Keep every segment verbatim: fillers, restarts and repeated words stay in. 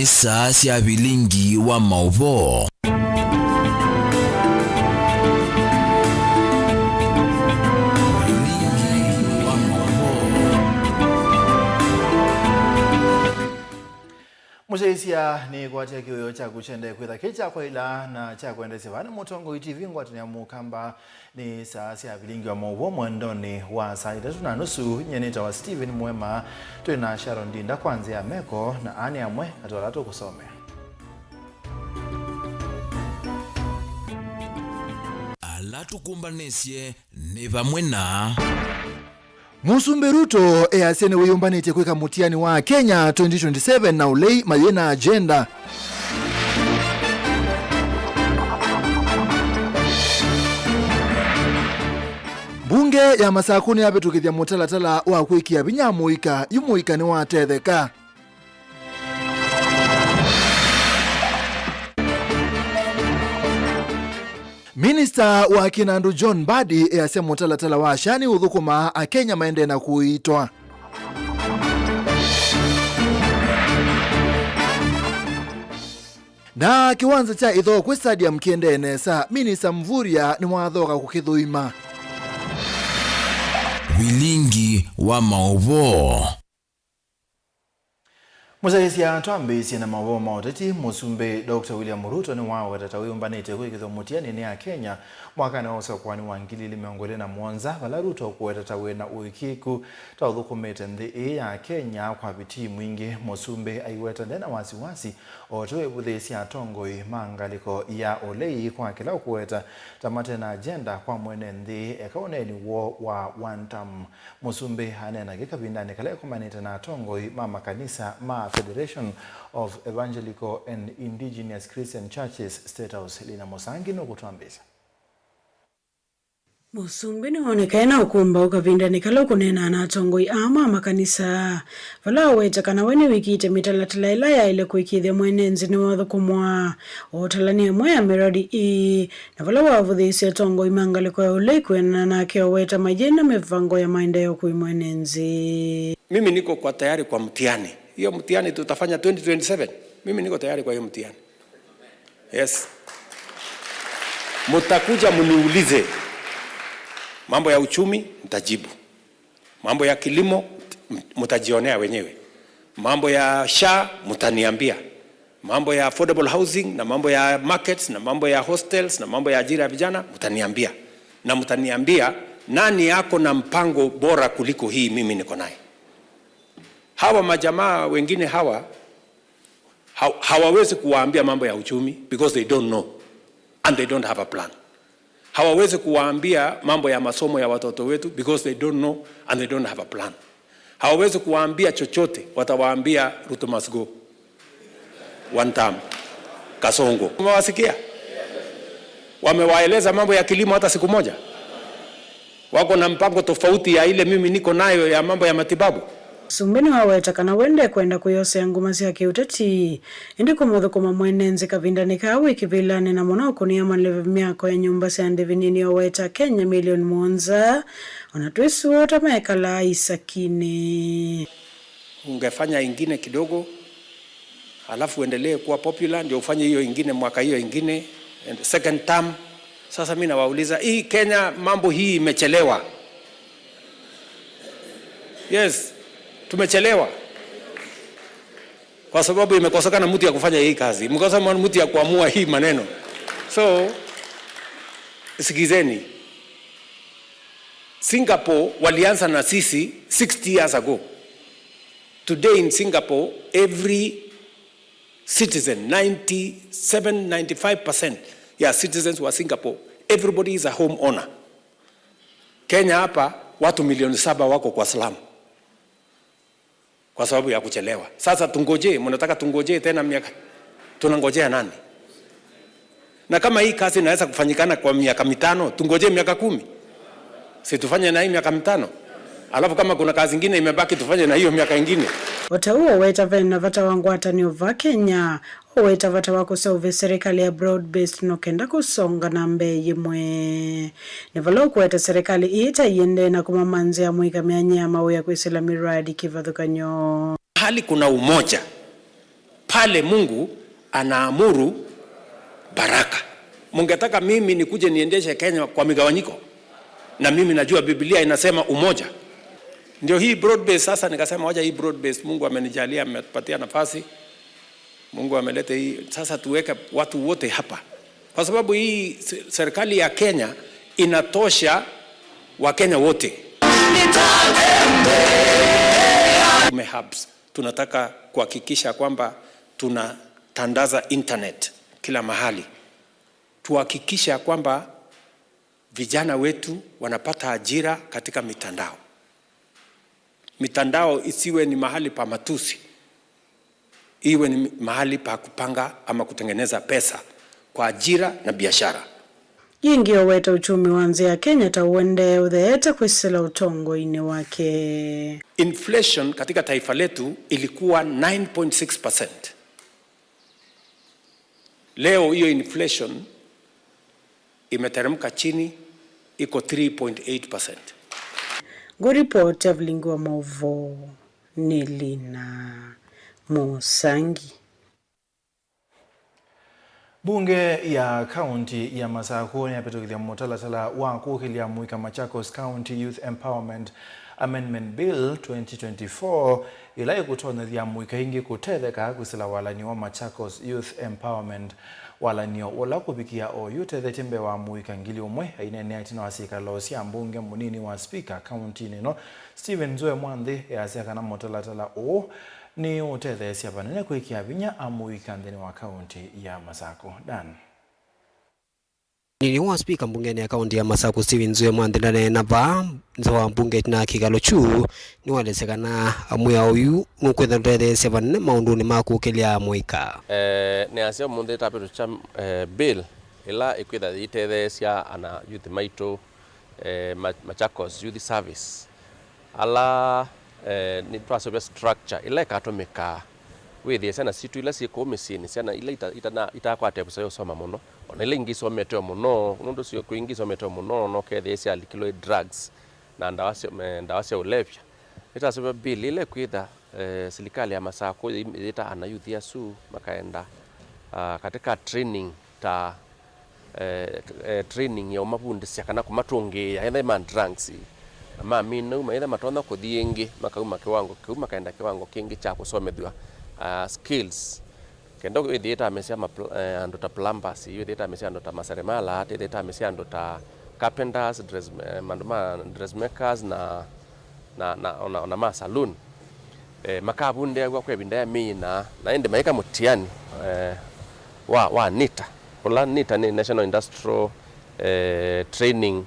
Saa sya vilingi wa maũvoo. Vilingi wa maũvoo. Mũsyaĩĩsya nĩkwatya kĩũĩo kyaku kyendee kwĩtha kĩ kya kwaĩla na kya kwendeesya vaa nĩ Mũtongoi T V ngwatanĩo ya Mũkamba. Nĩ saa sya vilingi wa maũvoo mwendonĩ wa saa itatũ na nusu. Nyie nĩtawa Stephen Mwema. Twĩ na Sharon Ndinda kwa nzĩa ya meko, na aa nĩ amwe atũ ala tũkũsomea. Ala tũkũmbanĩsye nĩ vamwe na Mũsumbĩ Ruto easya nĩwĩyũmbanĩtye kwĩka mũtiani wa Kenya twenty twenty-seven na ũlei mayĩ na agenda. Mbunge ya Masakũ nĩyavĩtũkĩthya mũtalatala wa kwĩkĩa vinya mũika, yu mũika nĩwatetheka. Minista wa kĩnandũ John Mbadi easya mũtalatala wa SHA nĩũthũkũmaa, Akenya maendee na kũiitwa. Na kĩwanza kya ĩthoo kwĩ stadium kĩendee nesa, Minista Mvurya nĩwathooka kũkĩthũima. Vilingi wa maũvoo. Mũsyaĩĩsya, twambĩĩsye na maũvoo ma ũteti. Mũsumbĩ Doctor William Ruto nĩwaweta ta wĩyũmbanĩtye kwĩkĩthw'a mũtiani nĩ Akenya mwakanĩ wa ũsakũani wa ngili ili mĩongo ĩlĩ na mũonza, vala Ruto ũkũweta ta wĩ na ũĩkĩĩku ta ũthũkũmĩte nthĩ ĩĩ ya Kenya kwa vitii mwingĩ. Mũsumbĩ aiweta nde na wasiwasi, o ta wĩvũthĩĩsya atongoi ma ngalĩko ya ũlei kwa kĩla ũkũweta ta mate na agenda kwa mwene nthĩ, eka ũneeni woo wa one term. Mũsumbĩ aneena kĩ kavindanĩ kala ekomanĩte na atongoi ma makanisa ma Federation of Evangelical and Indigenous Christian Churches, State House. Lina Mũsangi nũkũtwambĩĩsya. Mũsumbĩ nĩwonekae na ũkũmbaũ kavindanĩ kala ũkũneenaa na atongoi aa ma makanisa, vala waweta kana we nĩwĩkĩĩte mĩtalatala ĩla yaĩle kũĩkĩĩthya mwene nthĩ nĩwathũkũmwa, ũtalany'a ĩmwe ya mĩradi ĩĩ, na vala wavũthĩĩsye atongoi ma ngalĩko ya ũlei kwĩanana nake, ũweta mayĩ na mĩvango ya maendeeo kwĩ mwene nthĩ. Mimi niko kwa tayari kwa mtihani. Hiyo mtihani tutafanya twenty twenty-seven. Mimi niko tayari kwa hiyo mtihani. Yes. Mtakuja mniulize. Mambo ya uchumi, nitajibu. Mambo ya kilimo, m-, mtajionea wenyewe. Mambo ya SHA, mtaniambia. Mambo ya affordable housing, na mambo ya markets, na mambo ya hostels, na mambo ya ajira ya vijana, mtaniambia. Na mtaniambia, nani ako na mpango bora kuliko hii mimi niko naye? Hawa majamaa wengine hawa, ha-, hawawezi kuwaambia mambo ya uchumi because they don't know and they don't have a plan. Hawawezi kuwaambia mambo ya masomo ya watoto wetu because they don't know and they don't have a plan. Hawawezi kuwaambia chochote, watawaambia Ruto must go. One term. Kasongo. Umewasikia? Wamewaeleza mambo ya kilimo hata siku moja? Wako na mpango tofauti ya ile mimi niko nayo ya mambo ya matibabu? Mũsumbĩ nĩwaweta kana we ndekwenda kwĩyosea nguma sya kĩũteti, ĩndĩ kũmũthũkũma mwene nthĩ kavindanĩ kaa wĩ kĩvĩlanĩ na mũno ũkũnĩa maleve myako ya nyũmba sya ndĩvi nini, oweta Akenya milioni mũonza, ona twĩsũa ta mekalaa isakinĩ. Ungefanya ingine kidogo, alafu uendelee kuwa popular, ndio ufanye hiyo ingine mwaka hiyo ingine, and second term. Sasa mimi nawauliza, hii Kenya mambo hii imechelewa. Yes, tumechelewa. Kwa sababu imekosekana mtu ya kufanya hii kazi. Imekosekana mtu ya kuamua hii maneno. So, sikizeni. Singapore walianza na sisi sixty years ago. Today in Singapore, every citizen, ninety-seven, ninety-five percent ya citizens wa Singapore, everybody is a home owner. Kenya hapa, watu milioni saba wako kwa slum kwa sababu ya kuchelewa. Sasa tungojee, mnataka tungojee tena miaka? Tunangojea nani? Na kama hii kazi inaweza kufanyikana kwa miaka mitano, tungojee miaka kumi? Si tufanye na hii miaka mitano? Alafu kama kuna kazi ingine imebaki, tufanye na hiyo miaka ingine. O ta ũu, oweta ve na vata wa ngwatanĩo va Kenya, oweta vata wa kũseũvya serikali ya broad-based no kenda kũsonga na mbee yĩmwe. Nĩ vala ũkũweta serikali ĩĩ ta ĩendee na kũmama nzĩa mũika myanya ya mawĩa kwĩsĩla mĩradi kĩvathũkany'o. Mahali kuna umoja, Pale Mungu anaamuru baraka. Mungetaka mimi nikuje niendeshe Kenya kwa migawanyiko? Na mimi najua Biblia inasema umoja. Ndio hii broad based sasa, nikasema wacha hii broad based, Mungu amenijalia, ametupatia nafasi. Mungu ameleta hii, sasa tuweke watu wote hapa. Kwa sababu hii se-, serikali ya Kenya inatosha Wakenya wote. Tume hubs. Tunataka kuhakikisha kwamba tunatandaza internet kila mahali. Tuhakikisha kwamba vijana wetu wanapata ajira katika mitandao. Mitandao isiwe ni mahali pa matusi, iwe ni mahali pa kupanga ama kutengeneza pesa kwa ajira na biashara. Yingĩ ũweta uchumi wa nthĩ ya Kenya ta ũendee ũtheete kwĩsĩla ũtongoinĩ wake. Inflation katika taifa letu ilikuwa nine point six percent. Leo hiyo inflation imeteremka chini, iko three point eight percent. Ngũripoti ya vilingi wa maũvoo nĩ Lina Mũsangi. Mbunge ya kaunti ya Masakũ nĩyavĩtũkĩthya mũtalatala wa kũkĩlya mũika Machakos County Youth Empowerment Amendment Bill twenty twenty-four, ĩla ĩkũtonyethya mũika aingĩ kũtetheka kwĩsĩla walany'o wa Machakos Youth Empowerment. Walany'o ũla kũvikĩa oyu ũtethetye mbee wa mũika ngili ũmwe. Aineenea ĩtina wa syĩkalo sya mbunge, mũnini wa spika kauntinĩ ĩno, Stephen Nzue Mwanthi, easya kana mũtalatala ũũ nĩũũtetheesya vanene kwĩkĩa vinya amũika nthĩnĩ wa kaunti ya Masakũ. Dan. Nini wa spika mbungenĩ ya kaunti ya Masakũ, Stephen Nzue Mwanthi, ndaneena vaa nza wa mbunge ĩtina ya kĩkalo kyu, nĩwaelesya kana mwĩao ũyu nũkwĩtha ũtetheesya vanene maũndũnĩ ma kũkĩlya mũika. Eh, nĩasya ũmũnthĩ tapĩtũkya, eh, bill ĩla ĩkwĩtha yĩtetheesya ana youth maitũ, eh, Ma-, Machakos Youth Service, ala, eh, nĩtwaseũvya structure ĩla ĩkatũmĩkaa wĩthĩe syana sitũ ila syĩ kũu mĩsyĩnĩ, syana ila ita-, itana-, itakwata ĩvuso ya ũsoma mũno, ona ila ingĩ isomete o mũno, nũndũ syĩ kũu ingĩ isomete o mũno, na ũkethĩa syalikilwe drugs na ndawa sya, eh, ndawa sya ũlevya. Nĩtwaseũvya bill ĩla ĩkwĩtha, eh, silikalĩ ya Masakũ yĩ-, yĩta ana youth asu makaenda, ah, katika training ta, eh, eh, training ya ũmavundĩsya kana kũmatũngĩĩa, etha ma drugs, na mamina uma, etha matonya kũthi ĩngĩ, makauma kĩwango kĩu makaenda kĩwango kĩngĩ kya kũsomethw'a, ah, skills. Kenda wĩthĩe ĩtamesya ma pl-, eh, andũ ta plumbers, wĩthĩe ĩtamesya andũ ta maseremala, wĩthĩe ĩtamesya andũ ta carpenters, dress, eh, andũ ma dressmakers na na, na, ona, ona ma saloon, eh, makavundĩaw'a kwa ĩvinda ya myei ĩna, na ĩndĩ maĩka mũtiani, eh, wa, wa NITA, ũla NITA nĩ National Industrial, eh, Training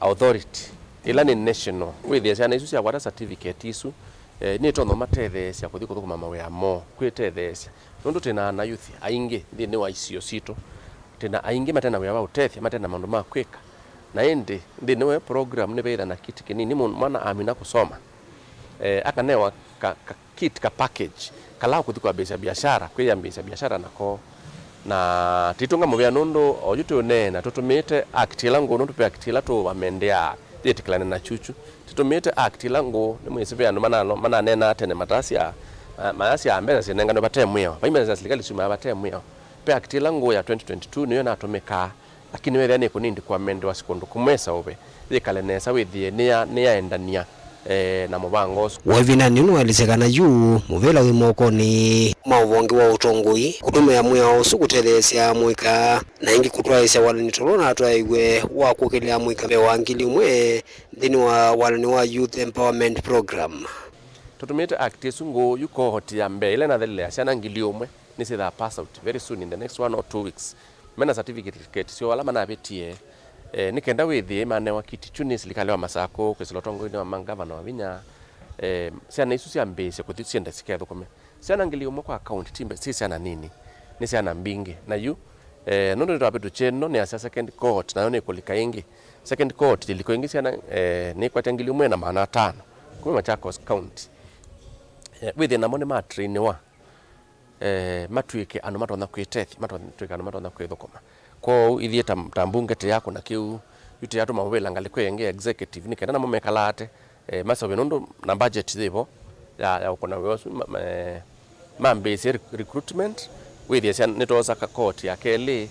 Authority, ĩla nĩ national. Wĩthĩe syana isu syakwata certificate isu, eh, nĩtonya ũmatetheesya kũthi kũthũkũma mawĩa moo, kwĩtetheesya. Nũndũ twĩ na ana youth aingĩ nthĩnĩ wa isio sitũ, twĩ na aingĩ mate na wĩa wa ũtethya, mate na maũndũ ma kwĩka. Na ĩndĩ nthĩnĩ wa program nĩveĩtha na kit kĩnini, mũ-, mwana amina kũsoma, eh, akanewa ka, ka kit, ka package kala ũkũthi kwambĩĩsya biashara, kwĩyambĩĩsya biashara nako. Na titũnga mũvea nũndũ oyu tũũneena tũtũmĩĩte act ĩla ngũũ, nũndũ ve act ĩla tũũvamendeaa yĩtĩkĩlane na kyukyu. Tũtũmĩĩte act ĩla ngũũ, nĩmwĩsĩ ve andũ manano-, mananeenaa tene matasya, ma-, mayasya mbesa syĩnenganwe vate mwĩao. Vai mbesa sya silikalĩ syumaa vate mwĩao. Ve act ĩla ngũũ ya twenty twenty-two nĩyo ĩnatũmĩkaa, lakini weethĩa nĩkũnindi kũamendewa si kũndũ kũmwe ĩseũve, yĩkale nesa wĩthĩe nĩya-, nĩyaendany'a, eh, na mũvango ũsu. Waĩvindanĩ ũũ nĩwaelesya kana yu mũvĩla wĩ mokonĩ ma ũvonge wa ũtongoi kũtũmĩa mwĩao ũsu kũtetheesya amũika, na ĩngĩ kũtwaĩĩsya walany'o ta ũla ũnatwaĩiwe wa kũkĩlya amũika mbee wa ngili ũmwe nthĩnĩ wa walany'o wa Youth Empowerment Program. Tũtũmĩĩte act ĩsu ngũũ yu cohort ya mbee ĩla ĩnathelelea syana ngili ũmwe nĩsyĩthaa pass out very soon in the next one or two weeks. Mena certificate syoo ala manavĩtie, eh, nĩ kenda wĩthĩe manewa kiti kyu nĩ silikalĩ wa Masakũ kwĩsĩla ũtongoinĩ wa ma-, ngavana Wavinya, eh, syana isu syambĩĩsye kũthi syende sikethũkũme. Syana ngili ũmwe kwa account ti mbe-, ti syana nini, nĩ syana mbingĩ. Na yu, eh, nũndũ nĩtwavĩtũkye ĩno, nĩasya second cohort nayo nĩkũlika ĩngĩ. Second cohort yĩliko ĩngĩ syana, eh, nĩkwatya ngili ũmwe na maana atano kuma Machakos County. Eh, wĩthĩe namo nĩmatrainiwa, eh, matw'ĩke andũ matonya kwĩtethya, matw'ĩke andũ matonya kwĩthũkũma. Kwoou ithyĩ ta, ta mbunge tũyakũna kĩu, yu tũyatũma mũvĩla ngalĩko ĩngĩ ya executive, nĩ kenda namo mekalaate, eh, maseũvye nũndũ na budget yĩvo ya, ya ũkũna wĩa ũsu, ma, ma, eh, Mambĩĩsye rec-, recruitment, wĩthĩe syana nĩtwosa ka cohort ya kelĩ,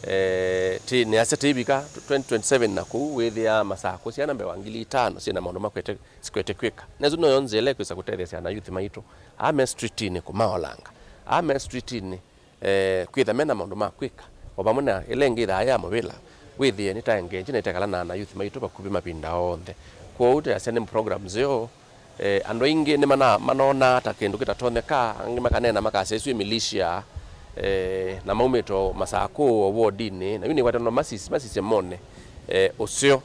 eh, ti, nĩasya tĩivika twenty twenty-seven na kũu, wĩthĩa Masakũ syana mbee wa ngili itano syĩna maũndũ makwete, sikwete kwĩka. Na ĩsu noyo nzĩa ĩla ĩkwĩsa kũtethya syana, youth maitũ, aa me streetinĩ kũmaolanga, aa me streetinĩ, eh, kwĩtha mena maũndũ ma kwĩka, o vamwe na ĩla ĩngĩ ĩthaa ya mũvĩla, wĩthĩe nĩtaengage na ĩtekala na ana youth maitũ vakuvĩ mavinda onthe. Kwoou twĩasya nĩ program nzeo. Eh, andũ aingĩ nĩ mana-, manonaa ta kĩndũ kĩtatonyeka, angĩ makaneena makasya ĩsu ĩ militia, eh, na maumĩte o Masakũ o wodinĩ, na yu nĩkwatano masis-, masisye mone, eh, ũseo.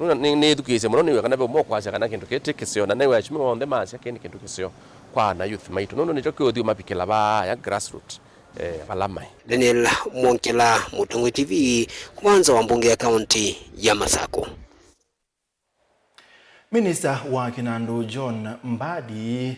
Nũna nĩ, nĩthukĩĩsye mũno nĩw'a kana ve ũmwe ũkwasya kana kĩndũ kĩĩ ti kĩseo, na nĩw'a atumĩa onthe masya kĩĩ nĩ kĩndũ kĩseo kwa ana youth maitũ, nũndũ nĩkyo kĩũthiũmapikĩla vaa ya grassroot, eh, vala maĩ. Daniel Mwongela, Mũtongoi T V, kũma nza wa mbunge ya kaunti ya Masakũ. Minista wa kĩnandũ John Mbadi,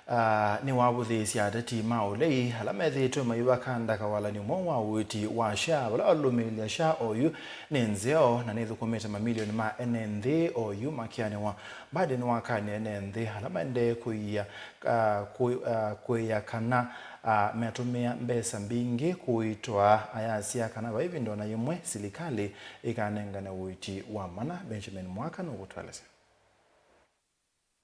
ah, nĩwavũthĩĩsye ateti ma ũlei ala methĩĩtwe maivakanda kawalanĩ mweũ wa ũiiti wa SHA, vala alũmĩĩlya SHA oyu nĩ nzeo na nĩthũkũmĩte mamilioni ma ene nthĩ oyu makĩanĩwa. Mbadi nĩwakanie ene nthĩ ala maendee kũia, ah, kũ-, ah, kũĩa kana, ah, metũmĩa mbesa mbingĩ kũitwa, ayasya kana vai ĩvinda ona yĩmwe silikalĩ ĩkanengane ũiiti wa mana. Benjamin Mwaka nũkũtũelesya.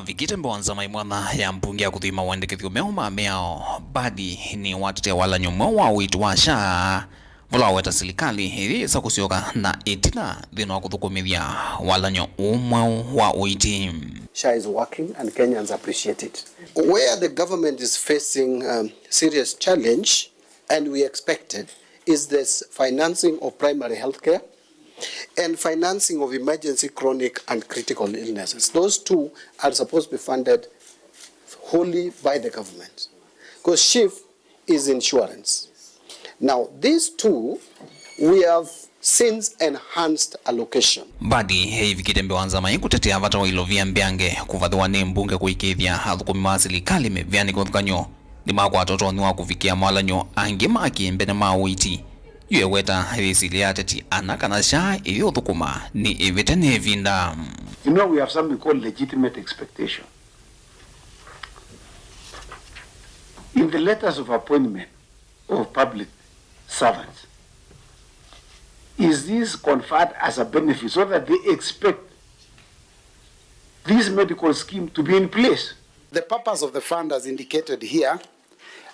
Avikĩte mbee wa nzama ĩmwe ya mbunge ya kũthima maendekethyo meũ ma mĩao, Mbadi nĩwatetea walanyo mweũ wa ũiiti wa SHA, vala waweta silikalĩ ĩyĩsa kũsyoka na ĩtina nthĩnĩ wa kũthũkũmĩthya walanyo ũũ mweũ wa ũiiti. SHA is working and Kenyans appreciate it. Where the government is facing, um, serious challenge, and we expected, is this financing of primary health care and financing of emergency chronic and critical illnesses. Those two are supposed to be funded wholly by the government. Because SHIF is insurance. Now, these two, we have since enhanced allocation. Mbadi ĩivikĩte mbee wa nzama ĩĩ kũtetea vata wa ilovia mbeange kũvathĩwa nĩ mbunge kũĩkĩĩthya athũkũmi ma silikalĩ mĩvĩanĩ kĩvathũkany'o nĩmakwata ũtonyi wa kũvikĩa mawalany'o angĩ ma kĩmbene ma ũiiti. Yu eweta yĩsilya ateti ana kana SHA ĩyũthũkũma nĩ ĩvĩte nĩ ĩvinda. You know, we have something called legitimate expectation. In the letters of appointment of public servants, is this conferred as a benefit so that they expect this medical scheme to be in place? The purpose of the fund, as indicated here,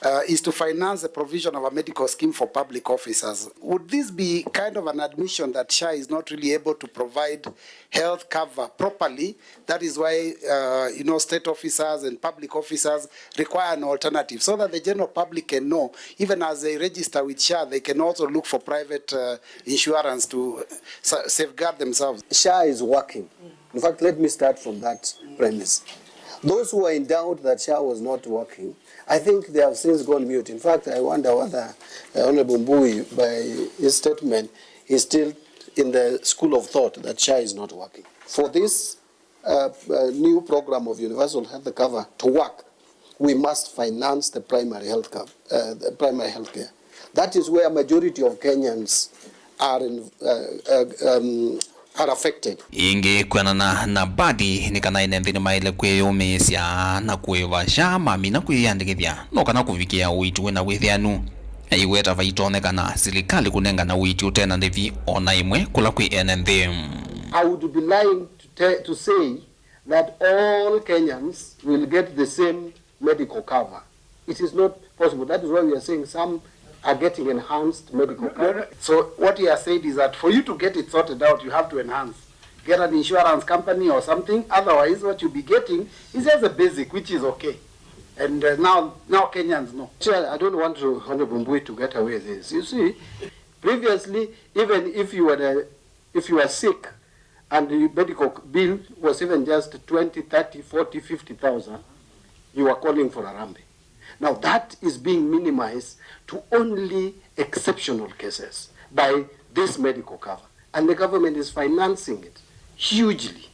uh, is to finance the provision of a medical scheme for public officers. Would this be kind of an admission that SHA is not really able to provide health cover properly? That is why, uh, you know, state officers and public officers require an alternative so that the general public can know, even as they register with SHA, they can also look for private, uh, insurance to sa-, safeguard themselves. SHA is working. In fact, let me start from that premise. Those who are in doubt that SHA was not working, I think they have since gone mute. In fact, I wonder whether, uh, Honorable Mbui, by his statement, is still in the school of thought that SHA is not working. For this, uh, uh, new program of universal health cover to work, we must finance the primary health cover, uh, the primary health care. That is where majority of Kenyans are in, uh, uh, um, are affected. Ĩngĩ, kwĩanana na Mbadi, nĩ kana ene nthĩ nĩmaĩle kwĩyũmĩĩsya na kũĩva SHA mamina kwĩyĩandĩkĩthya, no kana kũvikĩa ũiiti wĩna wĩthĩanu. Aiweta vaitonyekana silikalĩ kũnengana ũiiti ũte na ndĩvi o na ĩmwe kũla kwĩ ene nthĩ. I would be lying to te-, to say that all Kenyans will get the same medical cover. It is not possible. That is why we are saying some are getting enhanced medical cover. So what he has said is that for you to get it sorted out, you have to enhance. Get an insurance company or something. Otherwise, what you'll be getting is just a basic, which is okay. And, uh, now, now Kenyans know. Chair, I don't want to, Honorable Mbui, to get away with this. You see, previously, even if you were, uh, if you were sick, and the medical bill was even just twenty, thirty, forty, fifty thousand, you are calling for harambee. Now that is being minimized to only exceptional cases by this medical cover, and the government is financing it hugely.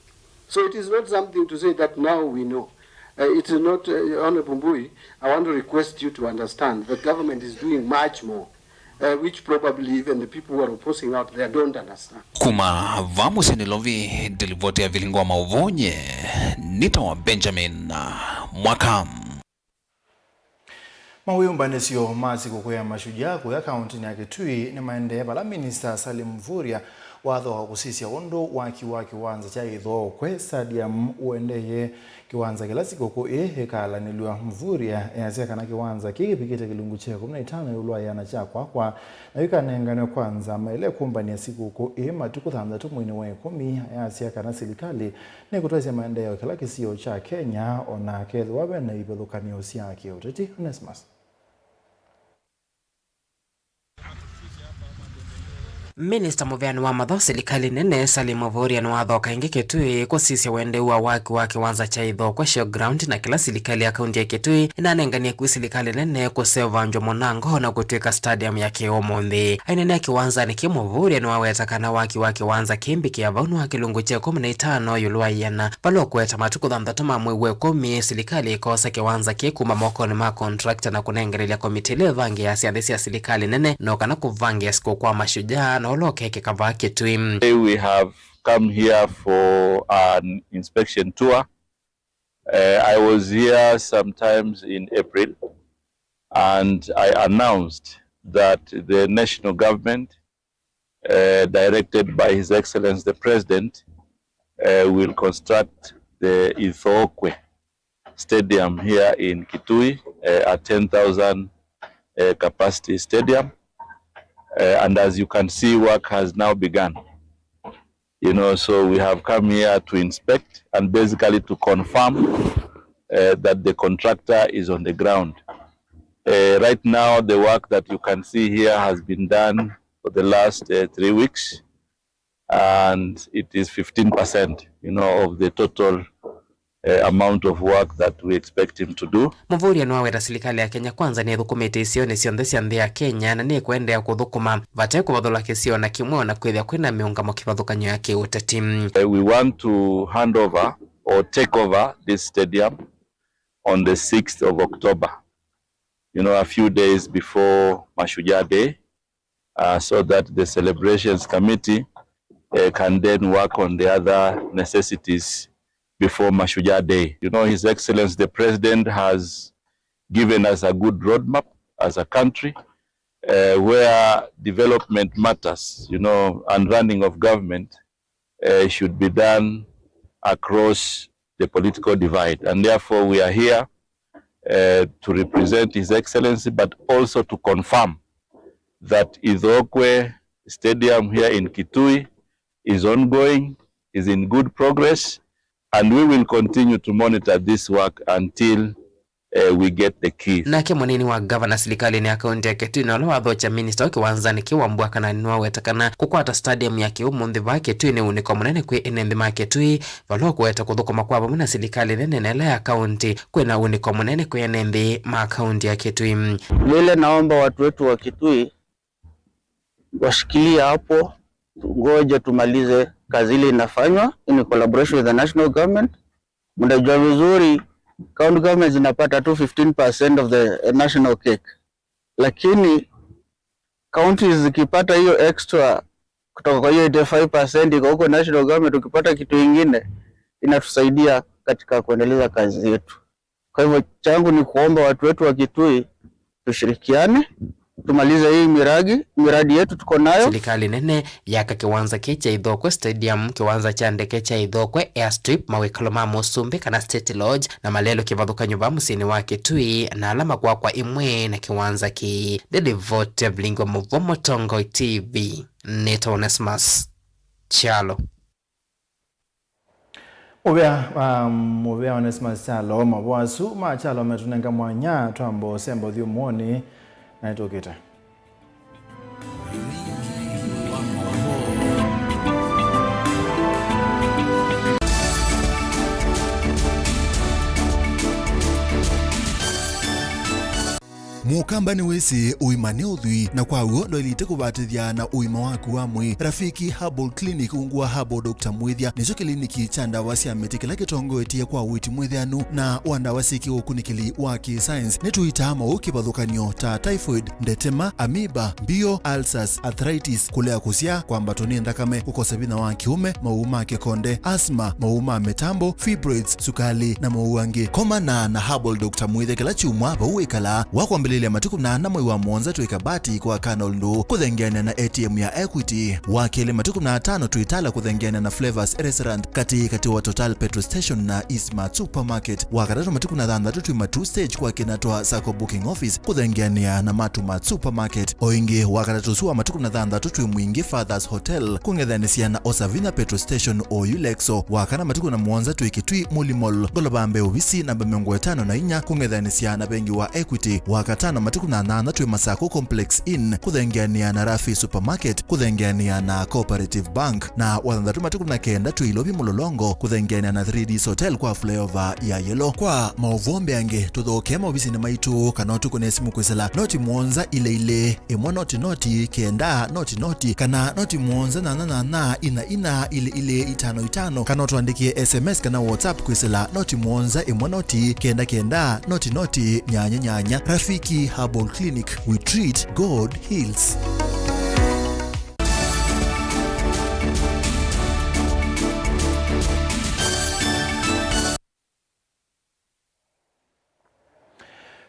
So it is not something to say that now we know. Uh, it is not, uh, Honorable Mbui, I want to request you to understand the government is doing much more, uh, which probably even the people who are opposing out there don't understand. Kuma va mũsyĩ Nairobi, ndilivoti ya vilingo wa maũvoo nye, nĩtawa Benjamin Mwaka. Mawĩũmbanĩsyo ma sikũkũ ya Mashujaa kũya kaũntĩnĩ ya Kitui nĩmaendee, vala Minista Salim Mvurya wathoka kũsisya ũndũ waki wa kĩwanza kya Ithookwe Stadium ũendee. Kĩwanza kĩla sikũkũ ĩĩ ĩkaalanĩlw'a, Mvurya easya kana kĩwanza kĩĩ kĩvikĩte kĩlungu kya ĩkũmi na itano ĩũlũ wa ĩana kya kwakwa, na ĩkanenganwe kwa nzama ĩla ĩkũmbanĩa sikũkũ ĩĩ matukũ thanthatũ mweinĩ wa ĩkũmi. Easya kana silikalĩ nĩkũtwaĩsya maendeeo kĩla kĩsio kya Kenya, o na kethĩwa ve na ivathũkany'o sya kĩũteti. Onesmus. Minista mũveani wa mathaũ silikalĩ nene, Salim Mvurya, nĩwathoka ĩngĩ Kitui kũsisya ũendeu wa waki wa kĩwanza kya Ithookwe Showground, na kĩla silikalĩ ya kaunti ya Kitui ĩnanenganie kwĩ silikalĩ nene kũseũvangw'a mũnango na kũtw'ĩka stadium ya kĩũmũnthĩ. Aineenea kĩwanzanĩ kĩĩ, Mvurya nĩwaweta kana waki wa kĩwanza kĩĩ mbikĩa vau nĩ wa kĩlungu kya ĩkũmi na itano ĩũlũ wa ĩana, vala ũkũweta matukũ thanthatũ ma mwei wa ĩkũmi, silikalĩ ĩkosa kĩwanza kĩĩ kuma mokonĩ ma contractor na kũnenganĩlya komitĩ ĩla ĩvangĩaa syathĩ sya silikalĩ nene, no kana kũvangĩa sikũkũ kwa Mashujaa, na ũla ũkekĩka vaa Kitui. Today we have come here for an inspection tour. Uh, I was here sometimes in April, and I announced that the national government, uh, directed by His Excellency the President, uh, will construct the Ithookwe Stadium here in Kitui, uh, a ten thousand, uh, capacity stadium. Uh, and as you can see, work has now begun. You know, so we have come here to inspect and basically to confirm, uh, that the contractor is on the ground. Uh, right now, the work that you can see here has been done for the last, uh, three weeks, and it is fifteen percent, you know, of the total, uh, amount of work that we expect him to do. Mvurya nĩwaweta silikalĩ ya Kenya Kwanza nĩthũkũmĩte isionĩ syonthe sya nthĩ ya Kenya na nĩkũendeea kũthũkũma vate kũvathũla kĩsio na kĩmwe, o na kwĩthĩa kwĩna mĩũngamo kĩvathũkany'o ya kĩũteti. Uh, we want to hand over or take over this stadium on the sixth of October, you know, a few days before Mashujaa Day, uh, so that the celebrations committee, uh, can then work on the other necessities before Mashujaa Day. You know, His Excellency the President has given us a good roadmap as a country, uh, where development matters, you know, and running of government, uh, should be done across the political divide. And therefore, we are here, uh, to represent His Excellency, but also to confirm that Ithookwe Stadium here in Kitui is ongoing, is in good progress, and we will continue to monitor this work until, uh, we get the keys. Nake mũnini wa ngavana silikalĩnĩ ya kaunti ya Kitui na ũla wathokya minista wa kĩwanzanĩ kĩu Wambua Kanani nĩwaweta kana kũkwata stadium ya kĩũmũnthĩ vaa Kitui nĩ ũnĩko mũnene kwĩ ene nthĩ ma Kitui, vala ũkũweta kũthũkũma kwa vamwe na silikalĩ nene na ĩla ya kaunti kwĩna ũnĩko mũnene kwĩ ene nthĩ ma kaunti ya Kitui. Vile naomba watu wetu wa Kitui washikilie hapo, ngoja tumalize kazi ile inafanywa in collaboration with the national government. Mnajua vizuri, county government zinapata tu fifteen percent of the national cake, lakini counties zikipata hiyo extra kutoka kwa hiyo eighty-five percent iko huko national government, ukipata kitu ingine inatusaidia katika kuendeleza kazi yetu. Kwa hivyo changu ni kuomba watu wetu wa Kitui tushirikiane, tumalize hii miradi, miradi yetu tuko nayo. Silikalĩ nene yaka kĩwanza kĩĩ kya Ithookwe Stadium, kĩwanza kya ndeke kya Ithookwe Airstrip, mawĩkalo ma Mũsumbĩ kana State Lodge, na malelũ kĩvathũkany'o vaa mũsyĩnĩ wa Kitui, na ala makwakwa ĩmwe na kĩwanza kĩĩ. Nĩ livoti ya vilingi wa mũvwa Mũtongoi T V, nĩtawa Onesmus Kyalo. Mũvea, ah, mũvea Onesmus Kyalo, mavoo asu ma Kyalo metũnenga mwanya twamba ũsemba ũthyũmũonĩ na nĩtũkĩte. Mũkamba nĩwĩsĩ ũima nĩ ũthwii, na kwa w'o ndwaĩlĩte kũvatĩthya na ũima waku wa mwĩĩ. Rafiki Herbal Clinic ungu wa Herbal Doctor Mwĩthya nĩkyo kĩliniki kya ndawa sya mĩtĩ kĩla kĩtongoetye kwa ũiiti mwĩthĩanu na wa ndawa syĩ kĩũkunĩkĩli wa kĩ-science. Nĩtũitaa maũũ kĩvathũkany'o ta typhoid, ndetema, amoeba, mbio, ulcers, arthritis, kũlea kũsyaa, kwambatwa nĩ nthakame, kũkosa vinya wa kĩũme, maũũ ma kĩkonde, asthma, maũũ ma mĩtambo, fibroids, sukalĩ, na maũũ angĩ. Komana na Herbal Doctor Mwĩthya kĩla kyumwa vau wĩkalaa. Wakwambĩlĩlya Ilya matukũ kũmi na ana mwei wa mũonza twĩ Kabati kwa Colonel Ndũ kũthengeanĩa na A T M ya Equity. Wa kelĩ matukũ kũmi na atano twĩ Tala kũthengeanĩa na Flavors Restaurant katĩ katĩ wa Total Petrol Station na Eastmart Supermarket. Wa katatũ matukũ kũmi na thanthatũ twĩ Matuu Stage kwa kĩna twa Sacco Booking Office kũthengeanĩa na Matuu Mart Supermarket. O ĩngĩ, wa katatũ ũsu wa matukũ kũmi na thanthatũ twĩ Mwingi Fathers Hotel kũng'ethanĩsya na Osavina Petrol Station oyu Lexo. Wa kana matukũ kũmi na mũonza twĩ Kitui Muli Mall, ngolova mbee ovisi namba mĩongo ĩtano na inya kũng'ethanĩsya na vengi wa Equity. Wa katano matukũ kũmi na nyanya twĩ Masako Complex Inn kũthengeanĩa na Rafi Supermarket kũthengeanĩa na Cooperative Bank. Na wa thanthatũ matukũ kũmi na kenda twĩ Ilovi Mlolongo kũthengeanĩa na three Ds Hotel kwa flyover ya Yellow. Kwa maũvoo mbeange, tũthokee maovisinĩ maitũ kana ũtũkũne simũ kwĩsĩla noti mũonza ilĩ ilĩ ĩmwe noti noti kenda noti noti kana noti mũonza nyanya nyanya ina ina ilĩ ilĩ itano itano, kana ũtũandĩkĩe S M S kana WhatsApp kwĩsĩla noti mũonza ĩmwe noti kenda kenda noti noti nyanya nyanya. Rafiki Herbal Clinic, we treat, God heals.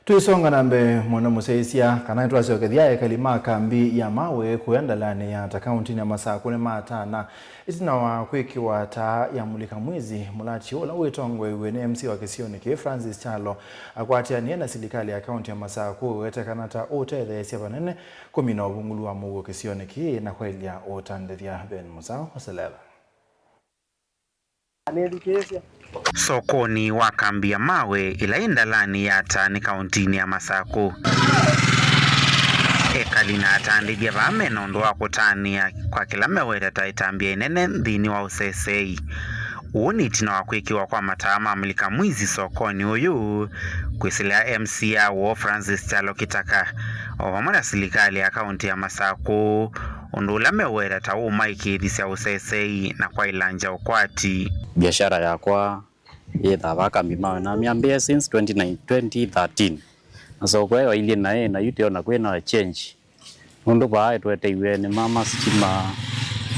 Tũisonga na mbee, mwana mũsyaĩĩsya kana nĩtwasyokethya ekali ma kambi ya Mawe kũya Ndalani ya Ata kaũntinĩ ya Masakũ nĩmatana ĩtina wa kwĩkĩwa taa ya mulika mwizi. Mũlatyo ũla wĩtongoew'e nĩ M C wa kĩsionĩ kĩĩ Francis Kyalo akwatĩanie na silikalĩ ya kaũnti ya Masakũ ĩwete kana ta ũũtetheesya vanene kũmina ũvungũlu wa mũuo kĩsionĩ kĩĩ na kwaĩlya ũtandĩthya. Ben Mũsao, Oseleva. Sokonĩ wa kambi ya Mawe ĩla yĩ Ndalani ya Ata nĩ kaũntinĩ ya Masakũ, ekali na atandĩthya vaa mena ũndũ wa kũtanĩa kwa kĩla meweta ta ĩtambya ĩnene nthĩnĩ wa ũseseei. Ũũ nĩ ĩtina wa kwĩkĩwa kwa mataa ma mulika mwizi sokonĩ ũyũ, kwĩsĩlĩa M C ya woo Francis Kyalo Kĩtaka, o vamwe na silikalĩ ya kaũnti ya Masakũ, ũndũ ũla meweta ta ũũmaĩkĩĩthisya ũseseei na kwaĩlangya ũkwati. Biashara yakwa yĩthaa vaa kambi Mawe na myambĩe since twenty nine, twenty thirteen. Na soko ĩyo ilyĩ naĩ na yu tĩona kwĩna change. Nũndũ vaa ĩtweteiwe nĩ mama sitima,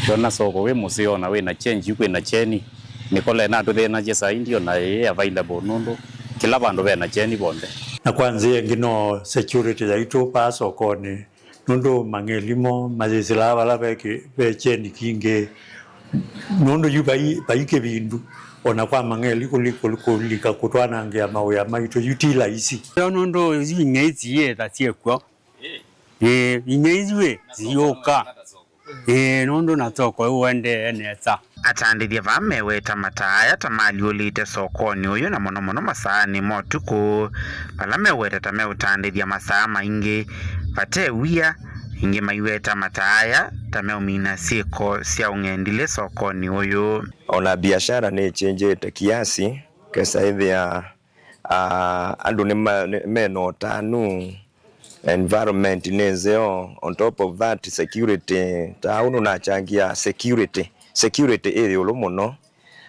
twona soko wĩ mũseo na wĩna change yu kwĩna cheni. Mĩkola ĩnatũthĩnasya saa ii ndiona ĩ available nũndũ kĩla vandũ vena cheni vonthe. Na kwa nzĩa ĩngĩ no security yaitũ vaa sokonĩ. Nũndũ mang'eli mo mayĩsĩlaa vala ve kĩ-, ve kyeni kingĩ. Nũndũ yu vai, vai kĩvindu, o na kwa mang'eli kũli-, kũli-, kũlika kũtwanangĩa mawĩa maitũ, yu ti laisi. Nũndũ yu ing'ei siyĩtha syĩkw'o. Ĩĩ, ing'ei yu ĩ, siyũka. Ĩĩ, nũndũ na soko ĩu ũendee nesa. Atandĩthya vaa meweta mataa aya ta maalyũlĩte sokonĩ ũyũ, na mũno mũno masaanĩ ma ũtukũ, vala meweta ta meũtandĩthya masaa maingĩ vate wia, ĩngĩ maiweta mataa aya ta meũmina syĩko sya ũng'endilĩ sokonĩ ũyũ. Ona biashara nĩkyĩnjĩte kiasi, kesa ĩthĩa, ah, andũ nĩma-, nĩ-, mena ũtanu. Environment nĩ nzeo. On top of that, security, ta ũu nũnachangia security. Security ĩ ĩũlũ mũno,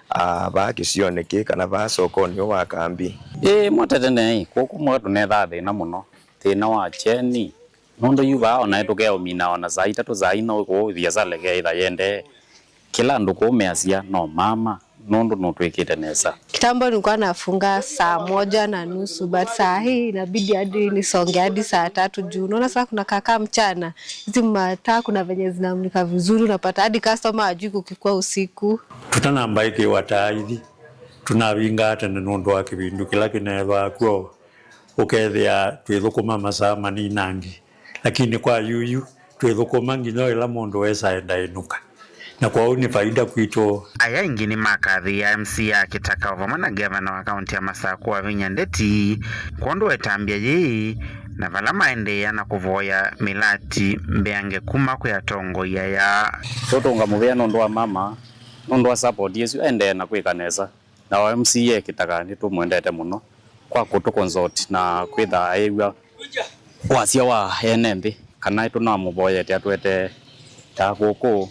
ah, vaa kĩsionĩ kĩĩ kana vaa sokonĩ ũũ wa kambi. Ĩĩ, mwa tene, kũkũ mwa tũnethaa thĩna mũno. Thĩna wa kyeni. Nũndũ yu vaa ona tũkeũmina ona saa itatũ, saa ina ũkũũ, viasala ĩkeĩtha yendee. Kĩla andũ kũũ measya no mama, nũndũ nũtwĩkĩte nesa. Kitambo nilikuwa nafunga saa moja na nusu, but saa hii inabidi hadi nisonge hadi saa tatu juu unaona sasa kuna kakaa mchana, hizi mataa kuna venye zinamulika vizuri, unapata hadi customer hajui kukikuwa usiku. Tũtanamba ĩkĩwa taa ithi, tũnavingaa tene nũndũ wa kĩvindu kĩla kĩneethwaa kw'o. Ũkethĩa twĩthũkũma masaa maninangi, lakini kwa yuyu twĩthũkũma nginya ĩla mũndũ wesa enda ĩnũka, na kwoou nĩ faida kwitũ. Aya aingĩ nĩmakathĩĩa M C ya Kĩtaka o vamwe na ngavana wa kaũnti ya Masakũ Wavinya Ndeti kwondũ wa ĩtambya yĩĩ, na vala maendeea na kũvoya mĩlati mbeange kuma kwĩ atongoi aya. Tũtũnga mũvea nũndũ wa mama, nũndũ wa support ĩsu, endee na kwĩka nesa. Na o M C A Kĩtaka nĩtũmwendete mũno kwa kũtũ consult na kwĩtha ayĩw'a wasya wa ene nthĩ, kana tũnamũvoyete atwete ta kũkũ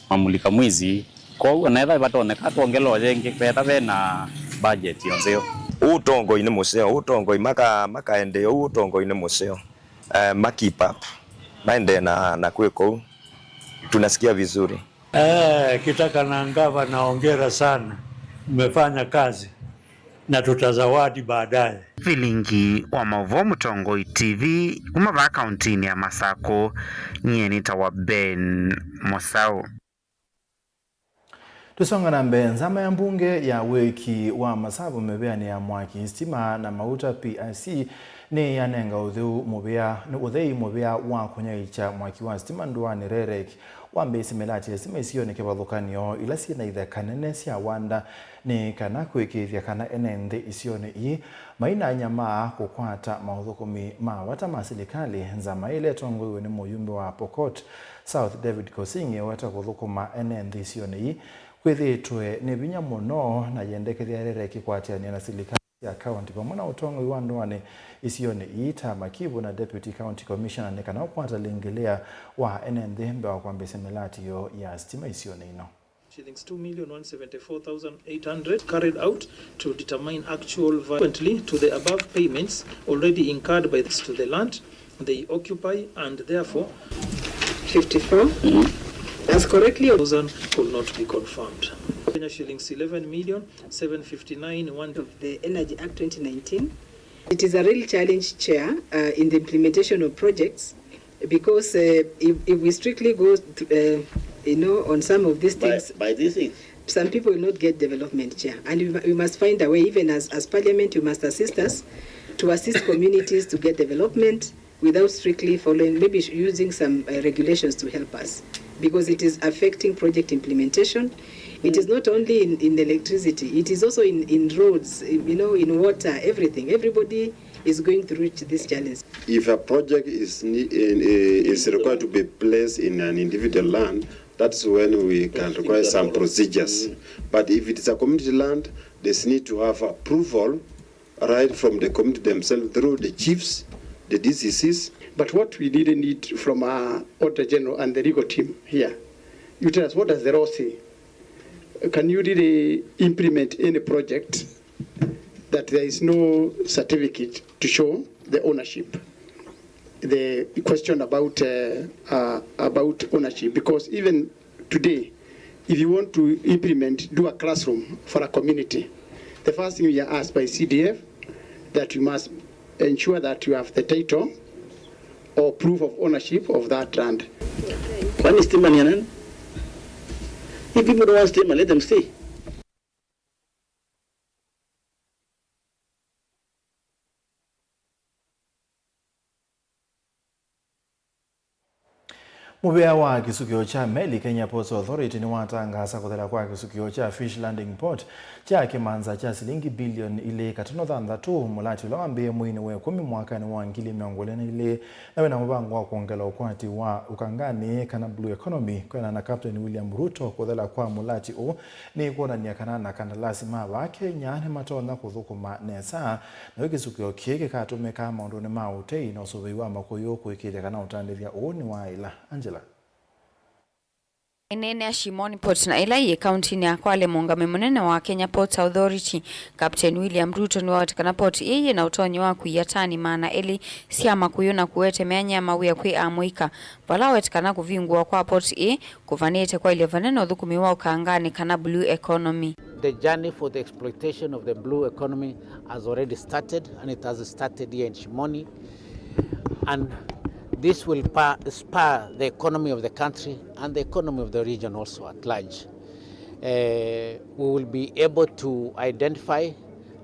mamulika mwizi. Kwoou ona ethwa vatonyeka twongela o yĩngĩ, vetha vena budget yo nzeo. Ũtongoi nĩ mũseo, ũtongoi maka-, makaendee ũu ũtongoi nĩ mũseo. Eh, ma keep up. Maendee na, na kwĩka ũu. Tunasikia vizuri. Eh, Kĩtaka na ngavana, hongera sana. Mmefanya kazi. Na tutazawadi baadaye. Vilingi wa maũvoo Mũtongoi T V kuma vaa kauntinĩ ya Masakũ, nyie nĩtawa Ben Mũsaũ. Tũsonga na mbee, nzama ya mbunge ya wĩki wa masavu mĩvĩanĩ ya mwaki, sitima na mauta, P I C, nĩyanenga ũtheu mũvĩa, nĩ ũthei mũvĩa wa kũnyaĩĩkya mwaki wa sitima ndũanĩ Rerek, wambĩĩsye mĩlati ya sitima isionĩ kĩvathũkany'o ila syĩ na itheka nene sya wanda, nĩ kana kũĩkĩĩthya kana ene nthĩ isionĩ ii mainanyamaa kũkwata maũthũkũmi ma vata ma silikalĩ. Nzama ĩla ĩtongoew'e nĩ mũyumbe wa Pokot South David Kosing ĩweta kũthũkũma ene nthĩ isionĩ ii kwĩthĩĩtwe nĩ vinya mũno, na yendekethya Rerek kĩkwatĩanĩa na silikalĩ sya kaunti vamwe na ũtongoi wa ndũanĩ isionĩ ii ta Makivu na Deputy County Commissioner nĩ kana ũkwata lĩngĩlĩa wa ene nthĩ mbee wa kwambĩĩsya mĩlati yoo ya sitima isionĩ ino. Shillings two million one seventy-four thousand eight hundred carried out to determine actual value. Consequently to the above payments already incurred by this to the land they occupy and therefore fifty-four as correctly thousand could not be confirmed. Kenya shillings eleven million seven fifty-nine one of the Energy Act twenty nineteen. It is a real challenge, Chair, uh, in the implementation of projects because, uh, if, if we strictly go, to, uh, you know, on some of these things, by this thing, some people will not get development, Chair. And we, mu- we must find a way, even as, as Parliament, you must assist us to assist communities to get development without strictly following, maybe sh- using some, uh, regulations to help us, because it is affecting project implementation. It is not only in, in electricity, it is also in, in roads, in, you know, in water, everything. Everybody is going through ch- this challenge. If a project is ne- in, is required to be placed in an individual land, that's when we can require some procedures. But if it is a community land, there's need to have approval right from the community themselves through the chiefs, the D C Cs. But what we really need from our Auditor General and the legal team here, you tell us, what does the law say? Can you really implement any project that there is no certificate to show the ownership? The question about, uh, uh, about ownership, because even today, if you want to implement, do a classroom for a community, the first thing we are asked by C D F that you must ensure that you have the title or proof of ownership of that land. Kwani stima ni ya nani? If people don't want stima, let them stay. Mũvĩa wa kĩsukĩo kya meli, Kenya Ports Authority, nĩwatangaasa kũthela kwa kĩsukĩo kya Fish Landing Port kya kĩmanza kya silingi bilioni ilĩ katono thanthatũ, mũlati ũla wambĩĩe mweinĩ wa ĩkũmi mwakanĩ wa ngili mĩongo ĩlĩ na ilĩ, na wĩna mũvango wa kwongela ũkwati wa ũkanganĩ, kana blue economy. Kwĩanana na Captain William Ruto, kũthela kwa mũlati ũũ nĩ kwonany'a kana na kandalasi ma vaa Kenya nĩmatonya kũthũkũma nesa, na kĩsukĩo kĩĩ kĩkatũmĩka maũndũnĩ ma ũtei na ũsũvĩi wa makũyũ kũĩkĩĩthya kana ũtandĩthya ũũ nĩwaĩla. Angela. Ĩneenea Shimoni Port na ĩla yĩ kauntinĩ ya Kwale, mũũngamĩi mũnene wa Kenya Ports Authority, Captain William Ruto, nĩwaweta kana port ĩĩ yĩ na ũtonyi wa kuia tani maana elĩ sya makũyũ na kũete myanya ya mawĩa kwĩ amũika, vala aweta kana kũvingũwa kwa port ĩĩ kũvanĩte kwaĩlya vanene ũthũkũmi wa ũkanganĩ kana blue economy. The journey for the exploitation of the blue economy has already started, and it has started here in Shimoni. And this will pa- spur the economy of the country and the economy of the region also at large. Uh, we will be able to identify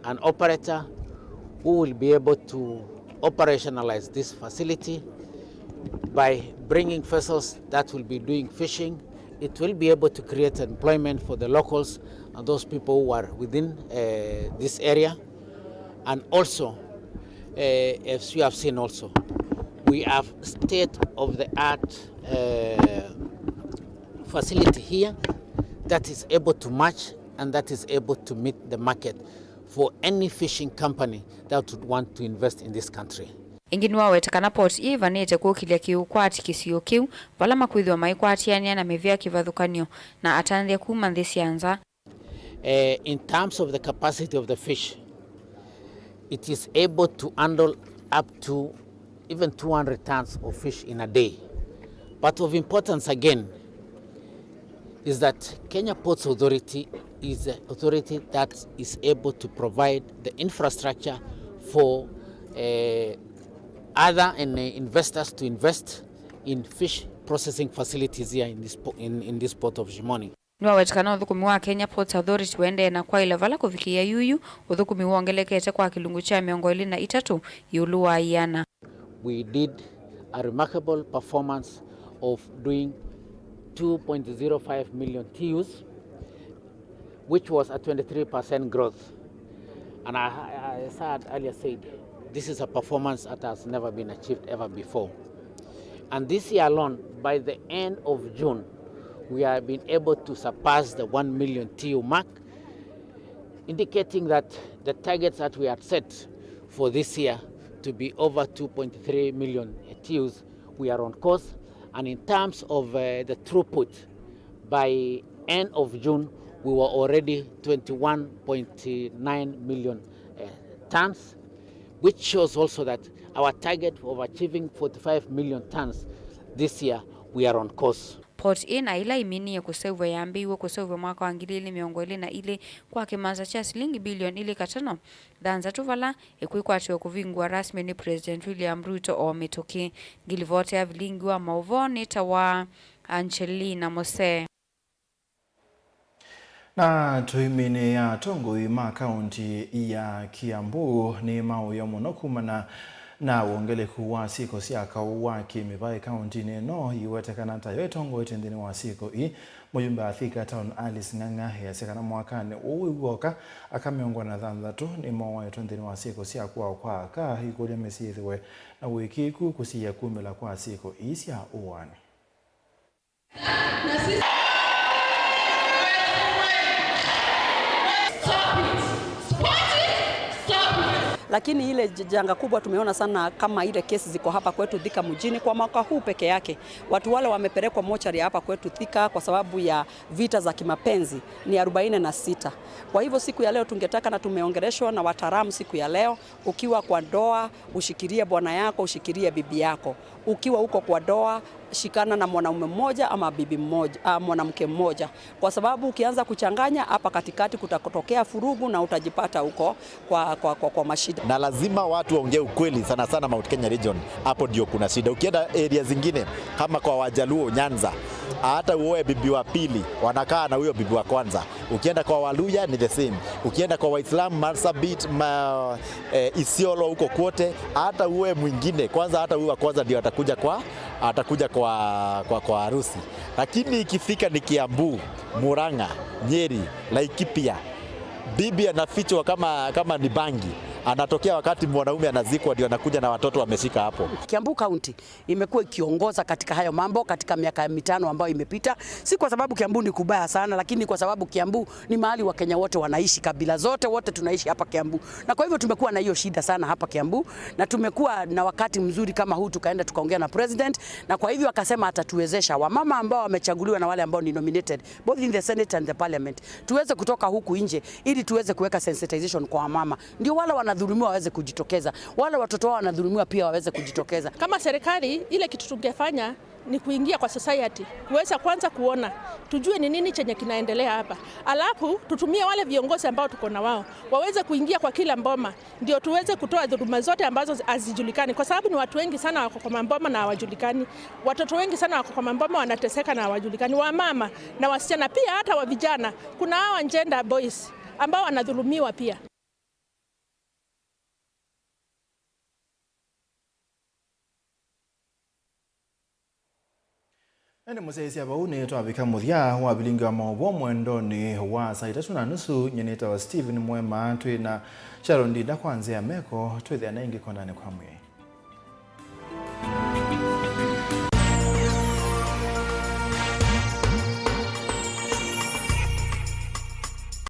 an operator who will be able to operationalize this facility by bringing vessels that will be doing fishing. It will be able to create employment for the locals and those people who are within, uh, this area. And also, uh, as you have seen also, we have state-of-the-art, uh, facility here that is able to match and that is able to meet the market for any fishing company that would want to invest in this country. Ĩngĩ nĩwaweta kana port ĩĩ ĩvanĩte kũkĩlya kĩũkwati kĩsio kĩu, vala makwĩthĩwa maikwatĩanĩa na mĩvĩa kĩvathũkany'o na atandĩthya kuma nthĩ sya nza. Eh, in terms of the capacity of the fish, it is able to handle up to even two hundred tons of fish in a day. But of importance again is that Kenya Ports Authority is the authority that is able to provide the infrastructure for, eh, other and, eh, investors to invest in fish processing facilities here in this po-, in, in this port of Shimoni. Nĩwaweta kana ũthũkũmi wa Kenya Ports Authority ũendee na kwaĩla vala kũvikĩĩa yuyu, ũthũkũmi wongelekete kwa kĩlungu kya mĩongo ĩlĩ na itatũ ĩũlũ wa ĩana. We did a remarkable performance of doing two point zero five million T Us, which was a twenty-three percent growth. And I, I, as I had earlier said, this is a performance that has never been achieved ever before. And this year alone, by the end of June, we have been able to surpass the one million T U mark, indicating that the targets that we had set for this year to be over two point three million T Us, we are on course. And in terms of, uh, the throughput, by end of June, we were already twenty-one point nine million, uh, tons, which shows also that our target of achieving forty-five million tons this year, we are on course. Port ĩĩ na ĩla ĩminie kũseũvw'a yambĩĩiw'e kũseũvw'a mwaka wa ngili ilĩ mĩongo ĩlĩ na ilĩ kwa kĩmanza kya silingi bilioni ilĩ katano thanthatũ, vala ĩkwĩkwatĩwa kũvingũa rasmi nĩ President William Ruto o mĩtũkĩ. Ngilivoti ya vilingi wa maũvoo nĩ ta wa Angelina Mose. Na tũiminĩĩa, atongoi ma kaunti ya Kiambu nĩ maũya mũno kumana na wongeleku wa syĩko sya kaũ wa kĩmĩvaĩ kauntinĩ ĩno, iwetekana tayo ĩtongoetye nthĩnĩ wa syĩko ii. Mũyumbe wa Thika Town Alice Ng'ang'a easya kana mwakanĩ ũũ wĩw'oka, aka mĩongo na thanthatũ nĩmowaĩtwe nthĩnĩ wa syĩko sya kũawa kwa aka, ikũlya mĩsyĩ yĩthĩwe na ũĩkĩĩku kũsiĩĩa kumĩla kwa syĩko ii sya ũaani. Lakini ile j-, janga kubwa tumeona sana kama ile kesi ziko hapa kwetu Thika mjini kwa mwaka huu peke yake, watu wale wamepelekwa mochari hapa kwetu Thika kwa sababu ya vita za kimapenzi ni arobaini na sita. Kwa hivyo siku ya leo tungetaka, na tumeongeleshwa na wataalamu siku ya leo, ukiwa kwa ndoa, ushikilie bwana yako, ushikilie bibi yako. Ukiwa uko kwa ndoa, shikana na mwanaume mmoja ama bibi mmoja, ah, mwanamke mmoja. Kwa sababu ukianza kuchanganya hapa katikati, kutatokea furugu na utajipata uko kwa, kwa, kwa, kwa mashida. Na lazima watu waongee ukweli, sana sana Mount Kenya region, hapo ndio kuna shida. Ukienda area zingine kama kwa Wajaluo Nyanza, hata uoe bibi wa pili, wanakaa na huyo bibi wa kwanza. Ukienda kwa Waluya ni the same. Ukienda kwa Waislamu, Marsabit, ma, eh, Isiolo, huko kwote, hata uwe mwingine, kwanza hata huyu wa kwanza ndio atakuja kwa, atakuja kwa, kwa, kwa harusi. Lakini ikifika ni Kiambu, Murang'a, Nyeri, Laikipia, bibi anafichwa kama, kama ni bangi, anatokea wakati mwanaume anazikwa, ndio anakuja na watoto wameshika hapo. Kiambu County imekuwa ikiongoza katika hayo mambo katika miaka mitano ambayo imepita. Si kwa sababu Kiambu ni kubaya sana, lakini kwa sababu Kiambu ni mahali Wakenya wote wanaishi, kabila zote, wote tunaishi hapa Kiambu. Na kwa hivyo tumekuwa na hiyo shida sana hapa Kiambu, na tumekuwa na wakati mzuri kama huu, tukaenda tukaongea na president, na kwa hivyo akasema atatuwezesha wamama ambao wamechaguliwa na wale ambao ni nominated, both in the Senate and the Parliament, tuweze kutoka huku nje ili tuweze kuweka sensitization kwa wamama, ndio wale wanadhulumiwa waweze kujitokeza, wale watoto wao wanadhulumiwa pia waweze kujitokeza. Kama serikali, ile kitu tungefanya ni kuingia kwa society, kuweza kwanza kuona, tujue ni nini chenye kinaendelea hapa, alafu tutumie wale viongozi ambao tuko na wao waweze kuingia kwa kila mboma, ndio tuweze kutoa dhuluma zote ambazo hazijulikani, kwa sababu ni watu wengi sana wako kwa mamboma na hawajulikani. Watoto wengi sana wako kwa mamboma wanateseka na hawajulikani, wamama na wasichana pia, hata wa vijana. Kuna hawa gender boys ambao wanadhulumiwa pia. Ĩndĩ mũsyaĩĩsya, vau nĩ twavika mũthya wa vilingi wa maũvoo mwendonĩ wa saa itatũ na nusu. Nyie nĩtawa Stephen Mwema, twĩ na Sharon Ndinda kwa nzĩa ya meko, twĩthĩane ĩngĩ konanĩ kwa mwĩĩ.